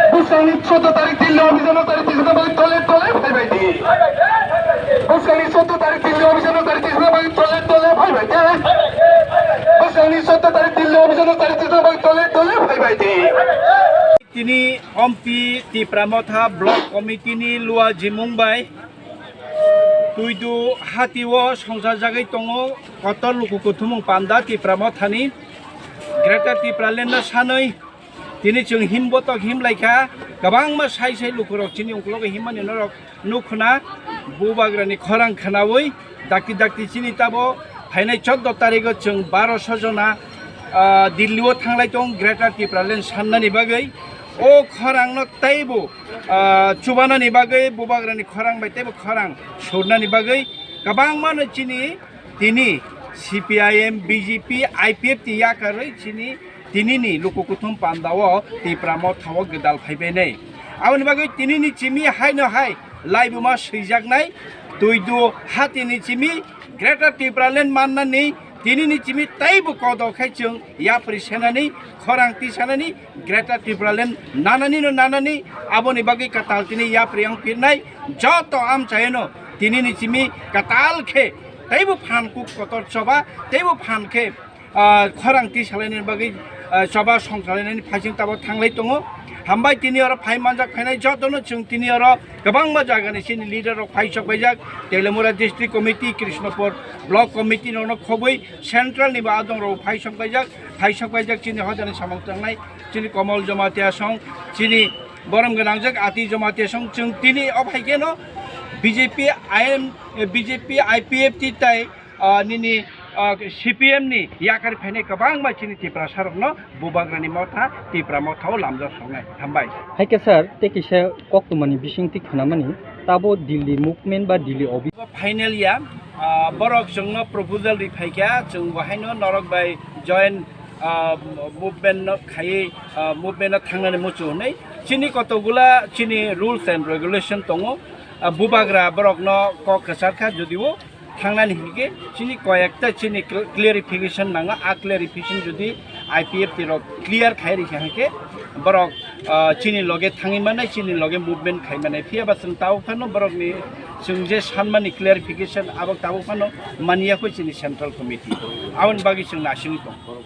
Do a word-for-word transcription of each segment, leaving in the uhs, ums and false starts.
Bwskangni choudo tarik Dilli office-o nokthari tisana bagwi tole tole phaibai di. Bwskangni choudo tarik Dilli office-o nokthari tisana bagwi tole tole phaibai di. Bwskangni choudo tarik Dilli office-o nokthari tisana bagwi tole tole phaibai di. Tini Ompi Tipra Motha Block Committee-ni luajimung bai Tuidu hati o songchajagwi tongo kotor luku kuthumung panda Tipra Mothani. Greater Tipraland no sanwi tini chwng himbotok himlaikha, kwbangma sai sai lukurok chini uklogo himmani norok nukhuna. Bubagrani khorang khwnawi dakti dakti chini tabo phainai choudo tarigo chwng baroso jona, ah, Dilli o thanglai tong Greater Tipraland sannani bagwi. O khorangno teibo, ah, chubanani bagwi, bubagrani khorang bai teibo khorang surnani bagwi kwbangmano chini tini C P I M, B J P, I P F T ni yakarwi chini tinini luku kuthum pandao Tipra Mothao gwdal phaibainai. Aboni bagwi tinini chimi haino hai laibuma swijaknai Tuidu hatini chimi Greater Tipraland mannani tinini chimi teibo kodo khai chwng yapri senani, khorang tisanani, Greater Tipraland nanani no nanani, aboni bagwi kwtal tini yapri wng pirnai joto amchaino tinini chimi kwtal khe teibo phan kuk kotor choba, teibo phan khe, ah, khorang tisalainani bagwi, ah, choba songchalainani phaising tabo thanglai tongo. Hambai tini oro phai manjak phainai jotono chwng tini oro kwbangma jagani chini leader rok phai sok paijak, Telemura District Committee, Krishnapur Block Committee rokno khobwi central ni bo adong rok phai sok paijak, phai sok paijak chini hojani samung tangnai chini Komol Jamatia song, chini borom gwnangjak Ati Jamatia song, chwng tini o phai khe no B J P I M, B J P I P F T tai, ah, nini, ah, C P M ni yakar phainai kwbangma chini Tiprasa rokno Bubagrani Motha, Tipra Mothao lamjak songnai. Hambai. Hai khe sir, tei kisa koktwmani bisingtwi khwnamani, tabo Delhi movement ba Delhi office. Final ya, ah, borok chwngno proposal ri phaikha, chwng bo haino norok bai join, ah, movement no khaiwi, ah, movement no thangnani muchung hwnwi. Chini kotokgula chini rules and regulation tongo. Ah, bubagra borokno kok kwchar kha, judio thangnani hinkhe chini koyekta chini cl-, clarification nango. A clarification jodi I P F T rok clear khai rikha hinkhe borok, ah, chini loge thangwi mannai, chini loge movement khai mannai. Phiya ba chwng tabuk phano borokni chwng je sanmani clarification abo tabuk phano maniya kho chini central committee. Aboni bagwi chwng naisingwi tongo.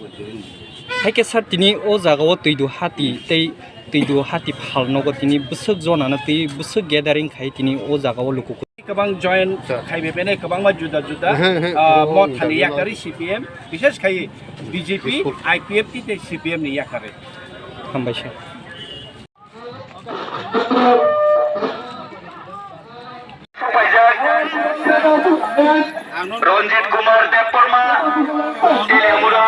Hai khe sir, tini o jaga o Tuidu hati tei Tuidu hati phalnogo tini bwswk jonano tei bwswk gathering khai tini o jaga o luku. Kwbang join khai bai bene kwbangma juda juda, ah, mothani yakarwi C P M, bises khai B J P, I P F T tei C P M ni yakarwi. Hambai sir. Ranjit Kumar Debbarma, Telemura.